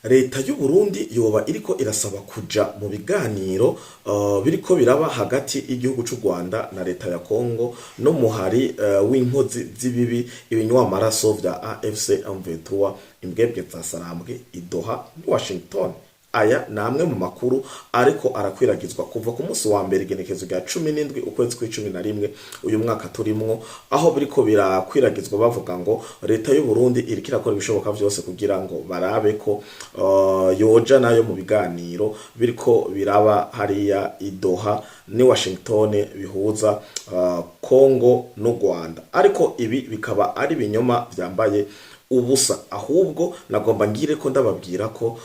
Leta y'u Burundi yoba iriko irasaba kuja mu biganiro biriko biraba hagati y'igihugu c'u Rwanda na leta ya Congo no muhari w'inkozi z'ibibi, ibinywa amaraso vya AFC M23, imbwebwe za Sarambwe, i Doha, Washington. Aya ni amwe mu makuru ariko arakwiragizwa kuva ku munsi wa mbere, igenekezo rya 17 ukwezi kw'11 uyu mwaka turimwo, aho biriko birakwiragizwa bavuga ngo leta y'u Burundi iriko irakora ibishoboka vyose kugira ngo barabe ko yoja nayo mu biganiro biriko biraba hariya i Doha ni Washington bihuza Congo n'u Rwanda. Ariko ibi bikaba ari ibinyoma vyambaye ubusa. Ahubwo nagomba ngire ko ndababwira ko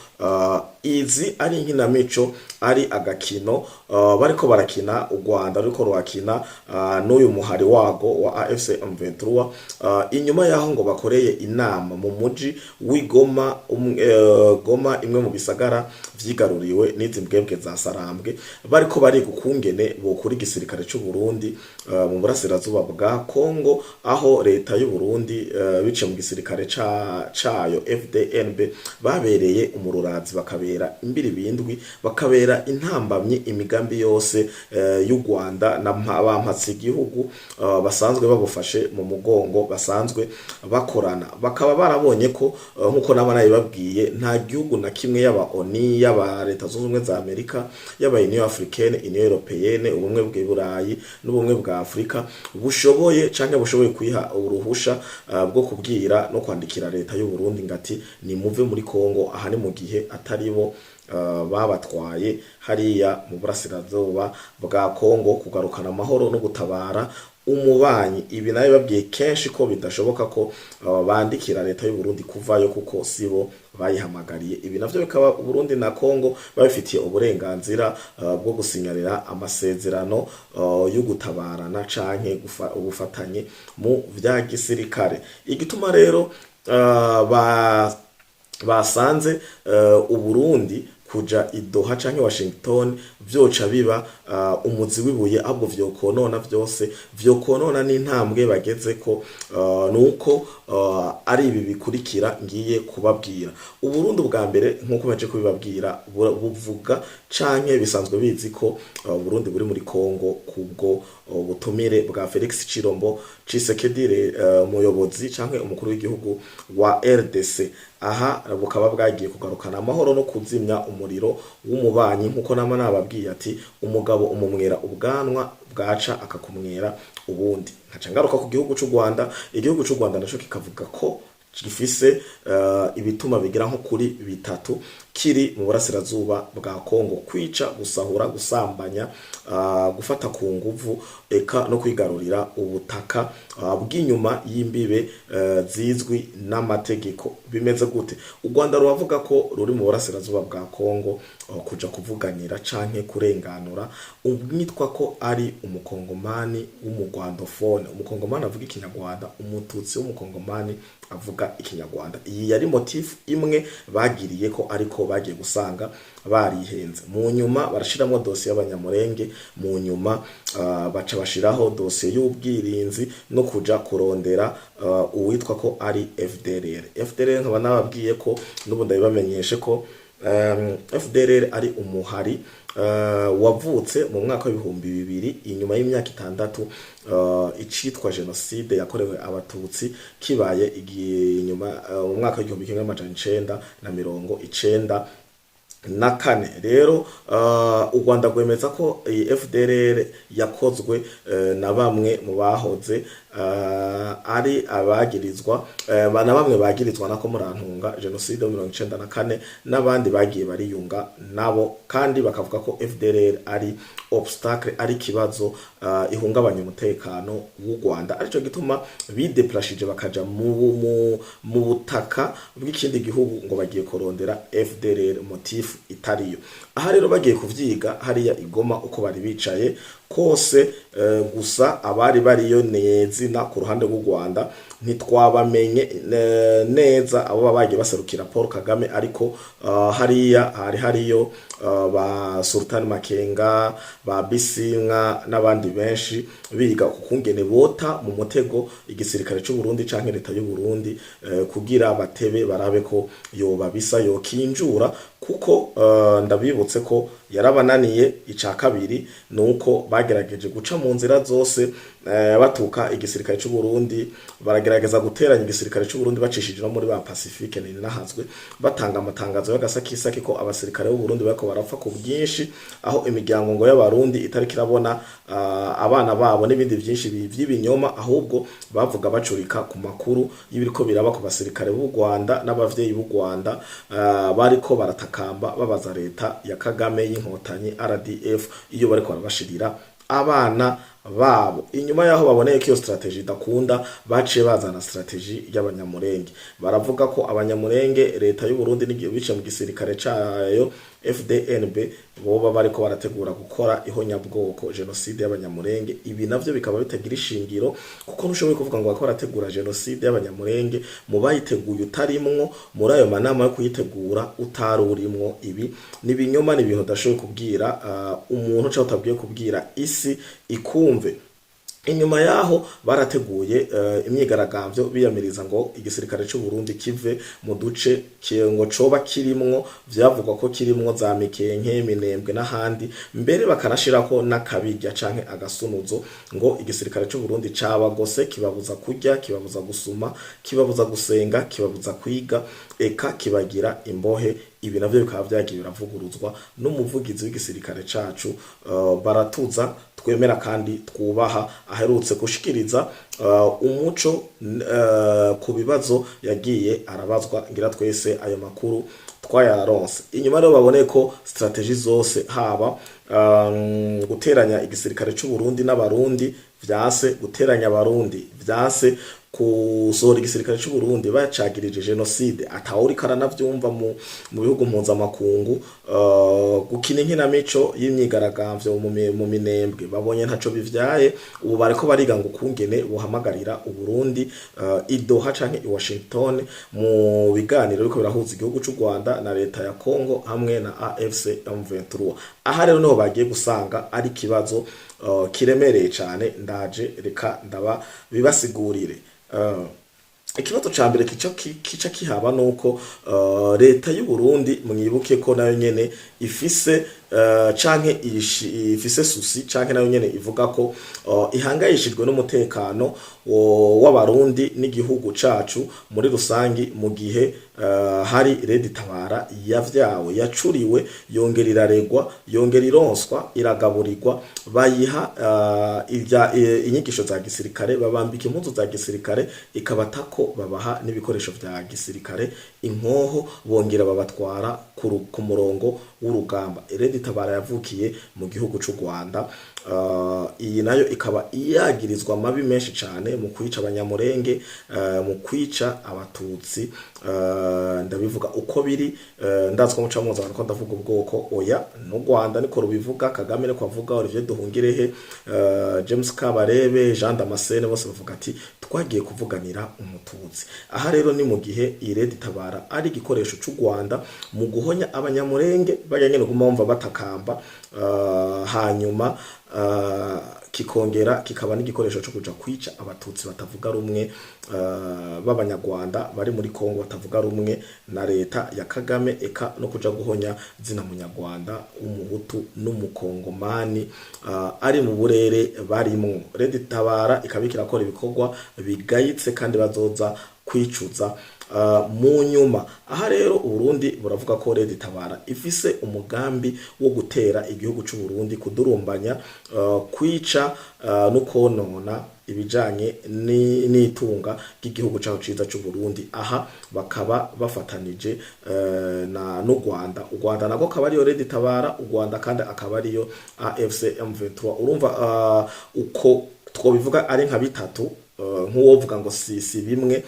izi ari inkinamico, ari agakino bariko barakina, u Rwanda ruriko rurakina n'uyu muhari wago wa AFC M23, inyuma yaho ngo bakoreye inama mu muji w'Igoma, Goma imwe mu bisagara vyigaruriwe n'izi mbwebwe za Sarambwe. Bariko bariga ukungene bokura igisirikare c'u Burundi mu burasirazuba bwa Congo, aho leta y'u Burundi biciye mu gisirikare cayo FDNB babereye umururazi, bakabera imbiribindwi, bakabera intambamyi imigambi yose y'u Rwanda na bampatse igihugu basanzwe babufashe mu mugongo, basanzwe bakorana. Bakaba barabonye ko nkuko naba nabibabwiye, nta gihugu na kimwe, yaba ONU, yaba Leta Zunze Ubumwe za Amerika, yaba Union Africaine, Union Européenne, ubumwe bw'i Burayi n'ubumwe bwa Afrika, bushoboye canke bushoboye kwiha uruhusha bwo kubwira no kwandikira leta y'u Burundi ngati nimuve muri Kongo. Aha ni mu gihe atari bo babatwaye hariya mu burasirazuba bwa Kongo kugarukana amahoro no gutabara umubanyi. Ibi nayo babwiye kenshi ko bidashoboka ko bandikira leta y'u Burundi kuvayo, kuko sibo bayihamagariye. Ibi navyo bikaba Burundi na Kongo babifitiye uburenganzira bwo gusinyarira amasezerano yo gutabarana canke ubufatanye mu vya gisirikare. Igituma rero ba basanze Uburundi kuja i Doha canke Washington vyoca biba umuzi w'ibuye, ahubwo vyokonona vyose, vyokonona n'intambwe bagezeko, nuko ari ibi bikurikira ngiye kubabwira. Uburundi bwa mbere, nkuko baje kubibabwira, buvuga canke bisanzwe bizi ko Burundi buri muri Kongo kubwo butumire bwa Felix Chilombo Tshisekedi, umuyobozi canke umukuru w'igihugu wa RDC. Aha bukaba bwagiye kugarukana amahoro no kuzimya umuriro w'umubanyi, nkuko nama nababwiye ati umugabo umumwera ubwanwa, bwaca akakumwera ubundi. Nkaca ngaruka ku gihugu c'u Rwanda. Igihugu c'u Rwanda naco kikavuga ko gifise ibituma bigira nko kuri bitatu kiri mu burasirazuba bwa Kongo: kwica, gusahura, gusambanya, gufata ku nguvu, eka no kwigarurira ubutaka bw'inyuma y'imbibe zizwi n'amategeko. Bimeze gute? U Rwanda ruravuga ko ruri mu burasirazuba bwa Kongo kuja kuvuganira canke kurenganura umwitwa ko ari umukongomani w'umugwandophone, umukongomani avuga ikinyarwanda, umututsi w'umukongomani avuga ikinyarwanda. Iyi yari motif imwe bagiriye ko, ariko bagiye gusanga barihenze. Mu nyuma barashiramo dosiye y'abanyamurenge, mu nyuma baca bashiraho dosiye y'ubwirinzi no kuja kurondera uwitwa ko ari FDLR. FDLR nkaba nababwiye ko n'ubu ndabibamenyeshe ko FDLR ari umuhari wavutse mu mwaka w'2000, inyuma y'imyaka 6 icitwa jenoside yakorewe abatutsi kibaye, inyuma mu mwaka w'1994. Rero u Rwanda rwemeza ko iyi FDLR yakozwe na bamwe mu bahoze ari abagirizwa na bamwe bagirizwa nako, murantunga, jenoside yo 94 n'abandi bagiye bariyunga nabo. Kandi bakavuga ko FDLR ari obstacle, ari ikibazo ihungabanya umutekano w'u Rwanda, arico gituma bideplashije bakaja mu butaka bw'ikindi gihugu ngo bagiye kurondera FDLR, motif itariyo. Aha rero bagiye kuvyiga hariya i Goma uko bari bicaye kose, gusa abari bariyo nezina ku ruhande rw'u Rwanda Ntitwabamenye neza abo baba bagiye baserukira Paul Kagame, ariko hariya hari hariyo ba Sultan Makenga, ba Bisimwa n'abandi benshi, biga kukungene bota mu mutego igisirikare c'u Burundi canke leta y'u Burundi, kugira batebe barabe ko yoba bisa yokinjura, kuko ndabibutse ko yarabananiye. Ica kabiri nuko bagerageje guca mu nzira zose, batuka igisirikare c'u Burundi, baragerageza guteranya igisirikare c'u Burundi bacishije no muri ba Pacifique nahazwe, batanga amatangazo y'agasakisaki ko abasirikare b'u Burundi bariko barapfa ku bwinshi, aho imiryango ngo y'Abarundi itariko irabona abana babo n'ibindi byinshi vy'ibinyoma. Ahubwo bavuga bacurika ku makuru y'ibiriko biraba ku basirikare b'u Rwanda n'abavyeyi b'u Rwanda, bariko baratakamba babaza leta ya Kagame y'Inkotanyi RDF iyo bariko barabashirira abana babo. Inyuma yaho baboneye ko iyo stratégie idakunda, baciye bazana stratégie y'Abanyamurenge. Baravuga ko Abanyamurenge, leta y'u Burundi bice mu gisirikare cayo FDNB, boba bariko barategura gukora ihonyabwoko, génocide y'Abanyamurenge. Ibi navyo bikaba bitagira ishingiro, kuko ntushoboye kuvuga ngo bariko barategura génocide y'Abanyamurenge mu bayiteguye utarimwo, muri ayo manama yo kuyitegura utarurimwo. Ibi ni ibinyoma, ni ibintu udashoboye kubwira umuntu cyangwa utabwiye kubwira isi ikumve. Inyuma yaho barateguye imyigaragambyo biyamiriza ngo igisirikare c'u Burundi kive mu duce ngo coba kirimwo, vyavugwa ko kirimwo za Mikenke, Minembwe n'ahandi, mbere bakanashirako n'akabirya canke agasunuzo ngo igisirikare c'u Burundi cabagose, kibabuza kurya, kibabuza gusuma, kibabuza gusenga, kibabuza kwiga, eka kibagira imbohe. Ibi navyo bikaba vyagiye biravuguruzwa n'umuvugizi w'igisirikare cacu, Baratuza twemera kandi twubaha, aherutse gushikiriza umuco ku bibazo yagiye arabazwa. Ngira twese ayo makuru twayaronse. Inyuma rero baboneye ko stratégie zose, haba guteranya igisirikare c'u Burundi n'Abarundi vyanse, guteranya Abarundi vyanse, kusohora igisirikare c'u Burundi bacagirije génocide atawuriko aranavyumva mu bihugu mpuzamakungu, gukina inkinamico y'imyigaragambyo mu Minembwe, babonye ntaco bivyaye. Ubu bariko bariga ngo ukungene buhamagarira Uburundi i Doha canke i Washington mu biganiro biriko birahuza igihugu c'u Rwanda na leta ya Congo hamwe na AFC M23. Aha rero niho bagiye gusanga ari ikibazo kiremereye cane. Ndaje, reka ndaba bibasigurire. Ikibazo ca mbere kica kihaba nuko leta y'u Burundi, mwibuke ko nayo nyene ifise canke ifise souci, canke nayo nyene ivuga ko ihangayishijwe n'umutekano w'Abarundi n'igihugu cacu muri rusangi, mu gihe hari Red Tabara yavyawe, yacuriwe, yongera iraregwa, yongera ironswa, iragaburirwa, bayiha inyigisho za gisirikare, babambika impuzu za gisirikare, ikabatako, babaha n'ibikoresho vya gisirikare, inkoho, bongera babatwara ku murongo w'urugamba. Red Tabara yavukiye mu gihugu c'u Rwanda. Iyi nayo ikaba iyagirizwa amabi menshi cane mu kwica Abanyamurenge, mu kwica Abatutsi. Ndabivuga uko biri, ndazi ko muca muza ko ndavuga ubwoko. Oya, n'u Rwanda niko rubivuga, Kagame niko avuga, Olivier Duhungirehe, James Kabarebe, Jean Damascene, bose bavuga ati twagiye kuvuganira Umututsi. Aha rero ni mu gihe iyi Red Tabara ari igikoresho c'u Rwanda mu guhonya Abanyamurenge, bajya nyene guma bumva batakamba, hanyuma kikongera kikaba n'igikoresho cyo kuja kwica Abatutsi batavuga rumwe, b'Abanyarwanda bari muri Kongo batavuga rumwe na leta ya Kagame, eka no kuja guhonya zina Munyarwanda w'Umuhutu n'Umukongomani ari mu burere barimwo. Red Tabara ikaba iriko irakora ibikorwa bigayitse kandi bazoza kwicuza mu nyuma. Aha rero Uburundi buravuga ko Red Tabara ifise umugambi wo gutera igihugu c'u Burundi, kudurumbanya, kwica no konona ibijanye n'itunga ry'igihugu caho ciza c'u Burundi. Aha bakaba bafatanije na n'u Rwanda. U Rwanda nako akaba ariyo Red Tabara, u Rwanda kandi akaba ariyo AFC M23. Urumva uko twobivuga ari nka bitatu. Nk'uwovuga ngo si bimwe.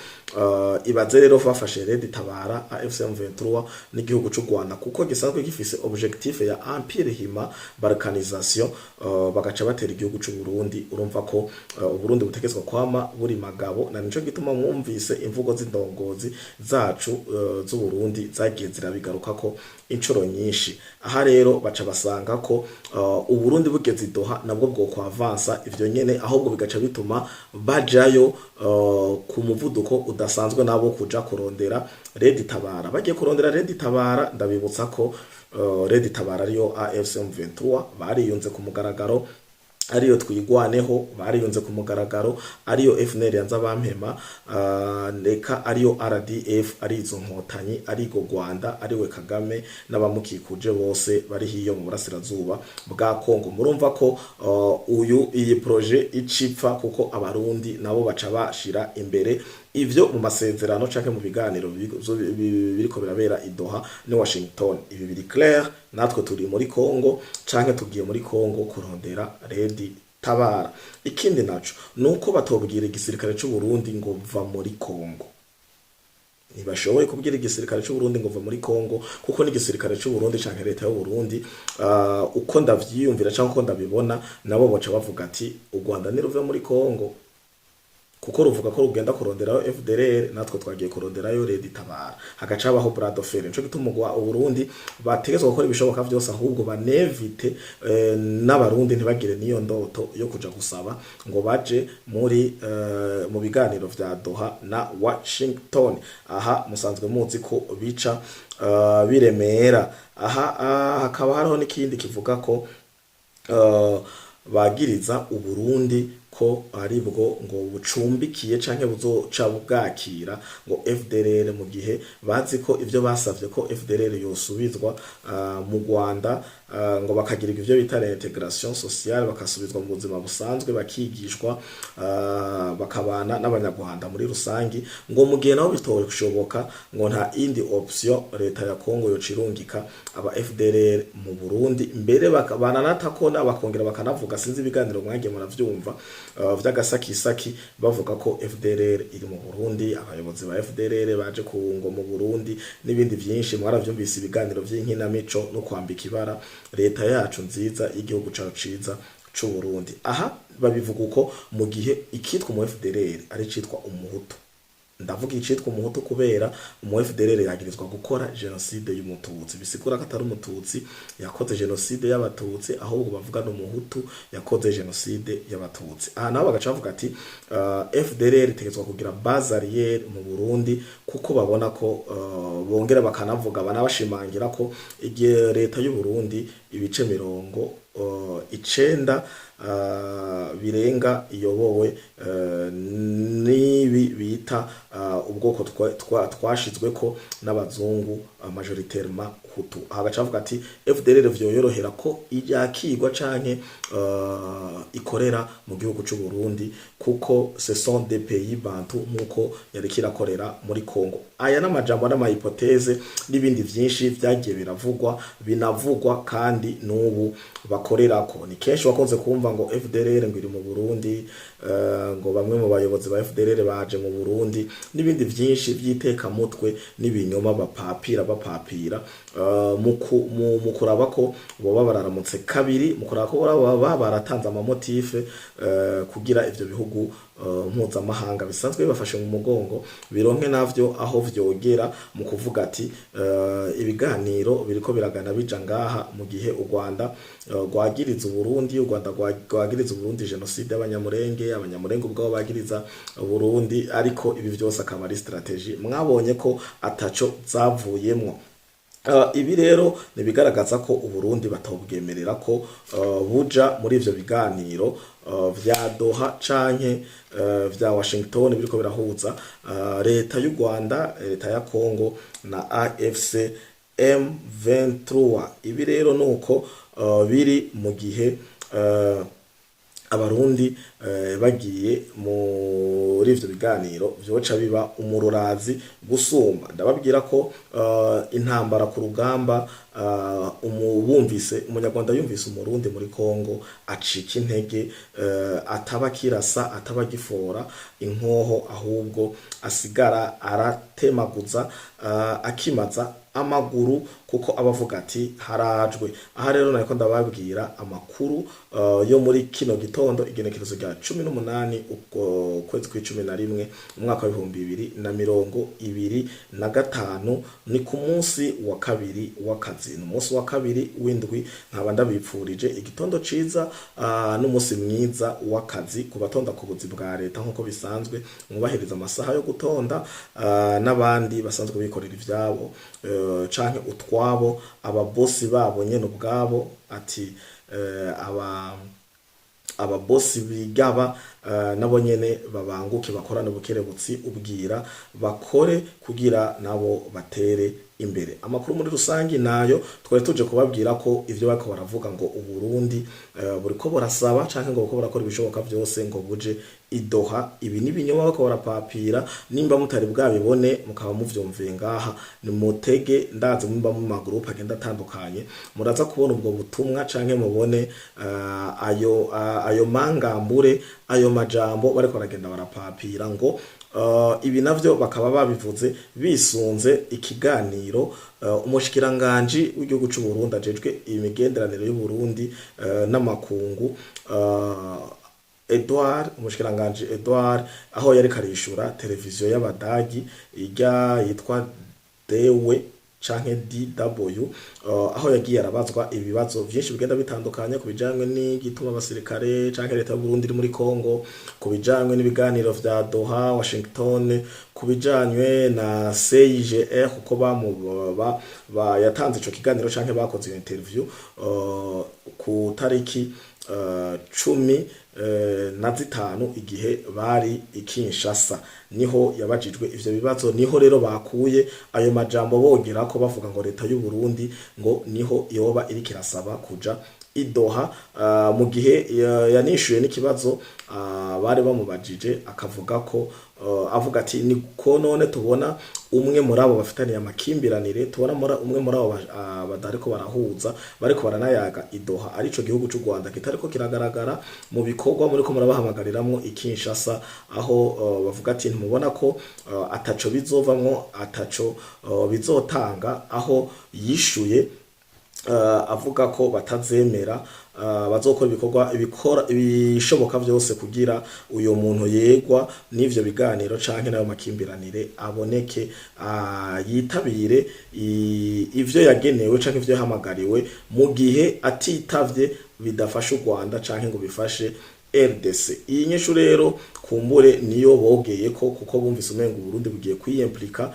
Ibaze rero bafashe Red Tabara, AFC M23 n'igihugu c'u Rwanda, kuko gisanzwe gifise objectif ya empire Hima, balkanisation, bagaca batera igihugu c'u Burundi. Urumva ko Uburundi butegetswe kwama buri magabo, na nico gituma mwumvise imvugo z'indongozi zacu z'u Burundi zagiye zirabigarukako incuro nyinshi. Aha rero baca basanga ko Uburundi bugeze i Doha nabwo bwo kwavansa ivyo nyene, ahubwo bigaca bituma bajayo ku muvuduko udasanzwe nabo kuja kurondera Red Tabara. Bagiye kurondera Red Tabara, ndabibutsa ko Red Tabara ariyo AFC M23 bariyunze ku mugaragaro, ariyo Twigwaneho bariyunze ku mugaragaro, ariyo FNL yanza bampema, reka ariyo RDF, ari izo nkotanyi, arigo Rwanda, ariwe Kagame n'abamukikuje bose bari hiyo mu burasirazuba bwa Kongo. Murumva ko uyu iyi projet icipfa, kuko Abarundi nabo baca bashira imbere ivyo mu masezerano canke mu biganiro biriko birabera i Doha ni Washington. Ibi biri clair, natwe turi muri Kongo canke tugiye muri Kongo kurondera Red Tabara. Ikindi naco nuko batobwira igisirikare c'u Burundi ngo va muri Kongo. Ntibashoboye kubwira igisirikare c'u Burundi ngo va muri Kongo, kuko n'igisirikare c'u Burundi canke leta y'u Burundi, uko ndavyiyumvira canke uko ndabibona, nabo boca bavuga ati u Rwanda niruve muri Kongo, kuko ruvuga ko rugenda kuronderayo FDLR, natwe twagiye kuronderayo Red Tabara, hagaca habaho bras de fer. Nico gituma Uburundi bategetswe gukora ibishoboka vyose, ahubwo banevite n'Abarundi ntibagire niyo ndoto yo kuja gusaba ngo baje muri mu biganiro vya Doha na Washington. Aha musanzwe muzi ko bica biremera. Aha hakaba hariho n'ikindi kivuga ko bagiriza Uburundi ko aribwo ngo bucumbikiye canke buzoca bwakira ngo FDLR, mu gihe bazi ko ivyo basavye ko FDLR yosubizwa mu Rwanda, ngo bakagirirwa ivyo bita réintégration sociale, bakasubizwa mu buzima busanzwe, bakigishwa, bakabana n'Abanyarwanda muri rusangi, ngo mu gihe nabo bitoshoboka, ngo nta indi option, leta ya Kongo yocirungika aba FDLR mu Burundi. Mbere bananatakona bakongera bakanavuga, sinzi ibiganiro mwagiye muravyumva vy'agasakisaki, bavuga ko FDLR iri mu Burundi, abayobozi ba FDLR baje ku ngo mu Burundi n'ibindi vyinshi. Mwaravyumvise ibiganiro vy'inkinamico no kwambika ibara leta yacu nziza y'igihugu cacu ciza c'u Burundi. Aha babivuga uko mu gihe ikitwa umu FDLR ari citwa umuhutu. Ndavuga icitwa umuhutu kubera umu FDLR yagirizwa gukora génocide y'umututsi, bisigura ko atari umututsi yakoze génocide y'abatutsi, ahubwo bavuga n'umuhutu yakoze génocide y'abatutsi. Aha nabo bagaca bavuga ati FDLR itegetswa kugira base arrière mu Burundi, kuko babona ko bongera bakanavuga, banabashimangira ko igihe leta y'u Burundi ibice 90 birenga iyobowe n'ibi bita ubwoko twashizweko n'abazungu, majoritairement hutu. Aha gaca bavuga ati FDLR vyoyorohera ko yakigwa canke ikorera mu gihugu c'u Burundi, kuko ce sont des pays bantu, nkuko yariko irakorera muri Congo. Aya n'amajambo n'ama hypothèses n'ibindi vyinshi vyagiye biravugwa, binavugwa kandi n'ubu bakorerako. Ni kenshi wakunze kumva ngo FDLR ngo iri mu Burundi, ngo bamwe mu bayobozi ba FDLR baje mu Burundi n'ibindi vyinshi vy'itekamutwe n'ibinyoma bapapira bapapira, mu kuraba ko boba bararamutse kabiri, mu kuraba ko baba baratanze ama motifs kugira ivyo bihugu mpuzamahanga bisanzwe bibafashe mu mugongo bironke navyo aho vyogera mu kuvuga ati ibiganiro biriko biragana bija ngaha, mu gihe u Rwanda rwagiriza Uburundi, u Rwanda rwagiriza Uburundi génocide y'Abanyamurenge, Abanyamurenge ubwabo bagiriza Uburundi. Ariko ibi vyose akaba ari stratégie mwabonye ko ataco zavuyemwo. Ibi rero nibigaragaza ko Uburundi batobwemerera ko buja muri ivyo biganiro vya Doha canke vya Washington biriko birahuza leta y'u Rwanda, leta ya Congo na AFC M23. Ibi rero nuko biri mu gihe Abarundi bagiye muri ivyo biganiro vyoca biba umururazi gusumba. Ndababwira ko intambara ku rugamba, bumvise Umunyarwanda, yumvise Umurundi muri Kongo, acika intege, ataba kirasa, ataba gifora inkoho, ahubwo asigara aratemaguza, akimaza amaguru, kuko aba avuga ati harajwe. Aha rero nariko ndababwira amakuru yo muri kino gitondo, igenekerezo rya 18 uko kwezi kw'11, umwaka wa 2025. Ni ku munsi wa kabiri w'akazi, ni umunsi wa kabiri w'indwi. Nkaba ndabipfurije igitondo ciza n'umunsi mwiza w'akazi ku batonda ku buzi bwa leta nk'uko bisanzwe, mwubahiriza amasaha yo gutonda, n'abandi basanzwe bikorera ivyabo canke utwabo, ababosi babo nyene ubwabo, ati ababosi bigaba, nabo nyene babanguke, bakorane ubukerebutsi, ubwira bakore kugira nabo batere imbere. Amakuru muri rusangi nayo twari tuje kubabwira ko ivyo bariko baravuga ngo Uburundi buriko burasaba canke ngo buriko burakora ibishoboka vyose ngo buje i Doha, ibi ni ibinyoma bariko barapapira. Nimba mutari bwabibone, mukaba muvyumviye ngaha, nimutege. Ndazi mumba mu magroupe agenda atandukanye, muraza kubona ubwo butumwa canke mubone ayo mangambure, ayo majambo bariko baragenda barapapira ngo ibi navyo bakaba babivuze bisunze ikiganiro umushikiranganji w'igihugu c'u Burundi ajejwe imigenderanire y'u Burundi n'amakungu, Edouard, umushikiranganji Edouard, aho yariko arishura televiziyo y'Abadagi irya yitwa DW canke DW, aho yagiye arabazwa ibibazo vyinshi bigenda bitandukanye ku bijanye n'igituma abasirikare canke leta y'u Burundi iri muri Congo, ku bijanye n'ibiganiro vya Doha, Washington, ku bijanye na CIGR, kuko bamu ba, ba, yatanze ico kiganiro canke bakoze iyo interview ku tariki 15, igihe bari i Kinshasa, niho yabajijwe ivyo bibazo. Niho rero bakuye ayo majambo bongera ko bavuga ngo leta y'u Burundi ngo niho yoba iriko irasaba kuja i Doha, mu gihe yanishuye n'ikibazo bari bamubajije, akavuga ko avuga ati ni ko none tubona umwe muri abo bafitaniye amakimbiranire, tubona umwe muri abo badariko barahuza, bariko baranayaga i Doha, arico gihugu c'u Rwanda kitariko kiragaragara mu bikorwa muriko murabahamagariramwo i Kinshasa, aho bavuga ati ntimubona ko ataco bizovamwo, ataco bizotanga, aho yishuye avuga ko batazemera, bazokora ibikorwa ibikora ibishoboka vyose kugira uyo muntu yegwa n'ivyo biganiro canke n'ayo makimbiranire aboneke, yitabire ivyo yagenewe canke ivyo yahamagariwe, mu gihe atitavye bidafasha u Rwanda canke ngo bifashe RDC. Iyi nyishu rero kumbure niyo bogeye ko, kuko bumvise umengo Burundi bugiye kwiyimplika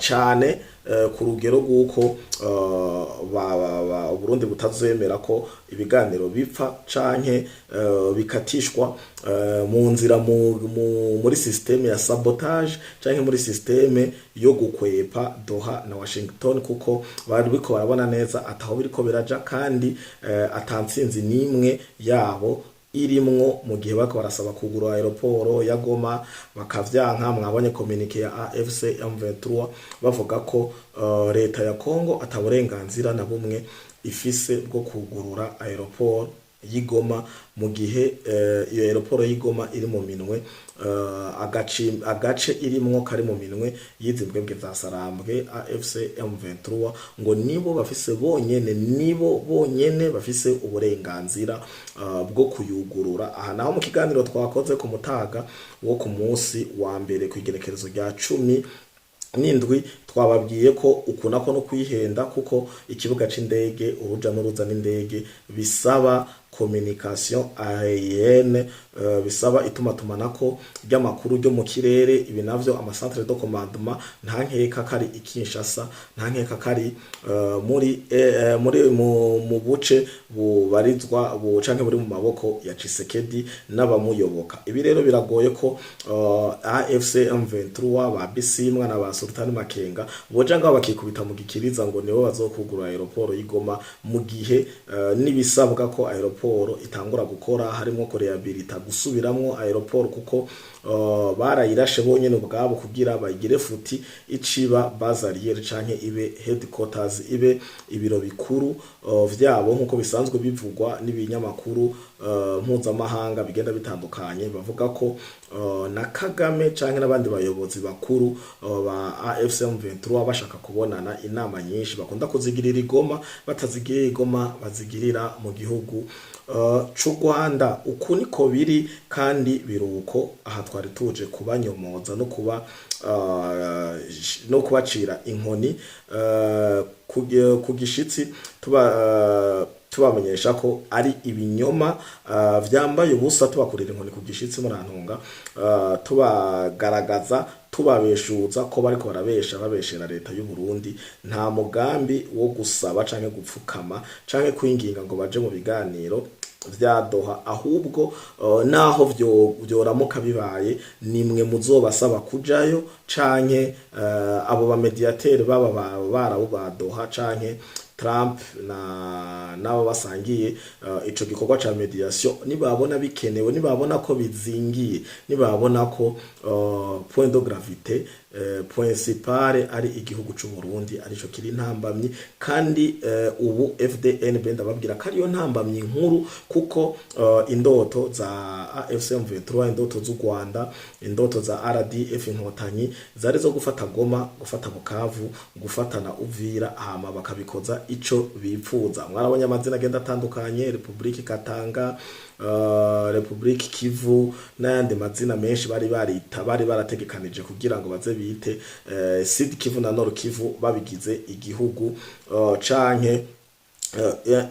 cane ku rugero rw'uko Burundi butazemera ko ibiganiro bipfa canke bikatishwa mu nzira, muri système ya sabotage canke muri système yo gukwepa Doha na Washington, kuko bari biko barabona neza ataho biriko biraja kandi atantsinzi nimwe yabo irimwo, mu gihe bariko barasaba kugura aéroport ya Goma bakavyanka. Mwabonye communiqué ya AFC M23 bavuga ko leta ya Congo ataburenganzira na bumwe ifise bwo kugurura aéroport y'i Goma, mu gihe iyo aéroport y'i Goma iri mu minwe, agace irimwo kari mu minwe y'izi mbwebwe za Sarambwe AFC M23, ngo nibo bafise bonyene, nibo bonyene bafise uburenganzira bwo kuyugurura. Aha naho mu kiganiro twakoze ku mutaga wo ku munsi wa mbere, ku igenekerezo rya 17, twababwiye ko uku nako no kwihenda, kuko ikibuga c'indege, uruja n'uruza n'indege bisaba communication aérienne, bisaba itumatumanako ry'amakuru ryo mu kirere. Ibi navyo ama centre de commandement nta nkeka kari i Kinshasa, nta nkeka kari muri mu buce bubarizwa bu canke buri mu maboko ya Tshisekedi n'abamuyoboka. Ibi rero biragoye ko AFC M23 ba Bisimwa na ba Sultan Makenga boja ngaho bakikubita mu gikiriza ngo nibo bazokugura aéroport y'i Goma, mu gihe n'ibisabwa ko aéroport aéroport itangura gukora, harimwo kuréhabilita, gusubiramwo aéroport, kuko barayirashe bonyene ubwabo kugira bayigire futi, iciba base arrière canke ibe headquarters, ibe ibiro bikuru vyabo, nkuko bisanzwe bivugwa n'ibinyamakuru mpuzamahanga bigenda bitandukanye. Bavuga ko na Kagame canke n'abandi bayobozi bakuru ba AFC M23 bashaka kubonana, inama nyinshi bakunda kuzigirira i Goma, batazigirira i Goma bazigirira mu gihugu c'u Rwanda. Uku niko biri kandi biruko. Aha twari tuje kubanyomoza no kubacira inkoni ku gishitsi, tuba tubamenyesha ko ari ibinyoma vyambaye ubusa, tubakurira inkoni ku gishitsi, murantunga, tubagaragaza, tubabeshuza ko bariko barabesha, babeshera leta y'u Burundi. Nta mugambi wo gusaba canke gupfukama canke kwinginga ngo baje mu biganiro vya Doha. Ahubwo naho vyoramuka bibaye, nimwe muzobasaba kujayo canke abo ba médiateurs baba barabu ba Doha canke Trump na nabo basangiye ico gikorwa ca médiation, nibabona bikenewe, nibabona ko bizingiye, nibabona ko point de gravité principale ari igihugu c'u Burundi, arico kiri ntambamyi. Kandi ubu FDNB ndababwira ko ariyo ntambamyi nkuru, kuko indoto za AFC M23, indoto z'u Rwanda, indoto za RDF Inkotanyi zari zo gufata Goma, gufata Bukavu, gufatana Uvira, hama bakabikoza ico bipfuza. Mwarabonye amazina agenda atandukanye: Republique Katanga, Republique Kivu n'ayandi mazina menshi bari barita, bari barategekanije kugira ngo baze bite Sud Kivu na Nord Kivu, babigize igihugu canke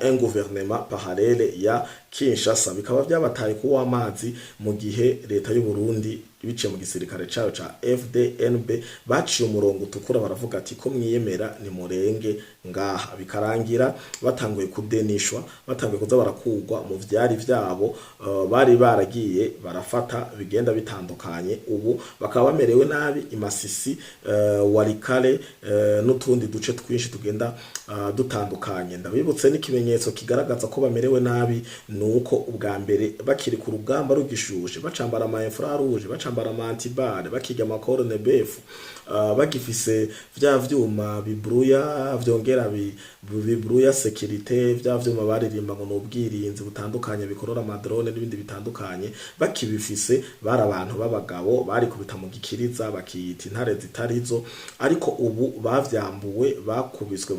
un gouvernement parallèle ya Kinshasa. Bikaba byabataye kuwa amazi mu gihe leta y'u Burundi biciye mu gisirikare cayo ca FDNB baciye umurongo utukura, baravuga ati ko mwiyemera ni murenge ngaha. Bikarangira batanguye kudenishwa, batanguye kuza barakugwa mu vyari vyabo bari baragiye barafata bigenda bitandukanye. Ubu bakaba bamerewe nabi imasisi, Walikale n'utundi duce twinshi tugenda dutandukanye. Ndabibutse n'ikimenyetso kigaragaza ko bamerewe nabi, nuko ubwa mbere bakiri ku rugamba rugishushe, bacambara ama infrarouge, bacambara ama antiballes, bakiga ama corned-beef, bagifise vya vyuma bibruya vyongera bibruya sécurité, vya vyuma baririmba ngo n'ubwirinzi butandukanye, bikorora ama drone n'ibindi bitandukanye, bakibifise bari abantu b'abagabo, barikubita mu gikiriza bakiyita intare zitarizo. Ariko ubu bavyambuwe, bakubiswe,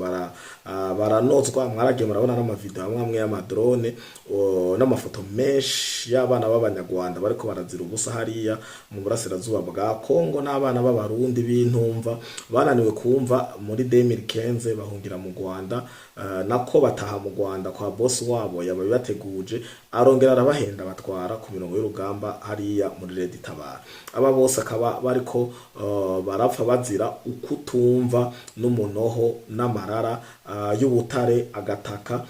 baranozwa. Mwaragiye murabona n'amavideo amwe amwe y'ama drone n'amafoto menshi y'abana b'abanyarwanda bariko barazira ubusa hariya mu burasirazuba bwa Kongo, n'abana b'abarundi b'intumva bananiwe kumva muri 2015 bahungira mu Rwanda, nako bataha mu Rwanda kwa boss wabo yababibateguje, arongera arabahenda, batwara ku mirongo y'urugamba hariya muri Red Tabara. Aba bose akaba bariko barapfa bazira ukutumva n'umunoho n'amarara y'ubutare, agataka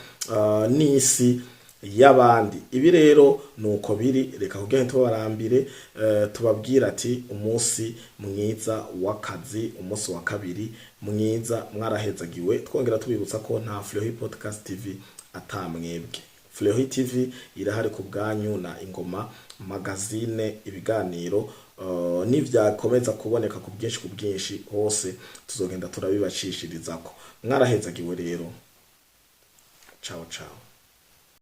n'isi y'abandi. Ibi rero nuko biri. Reka kugira tubarambire, tubabwira ati umunsi mwiza w'akazi, umunsi wa kabiri mwiza, mwarahezagiwe. Twongera tubibutsa ko nta Fleury Podcast TV atamwebwe. Fleury TV irahari ku bwanyu na Ingoma Magazine. Ibiganiro nivyakomeza kuboneka ku bwinshi, ku bwinshi hose, tuzogenda turabibacishirizako. Mwarahezagiwe rero. Ciao ciao.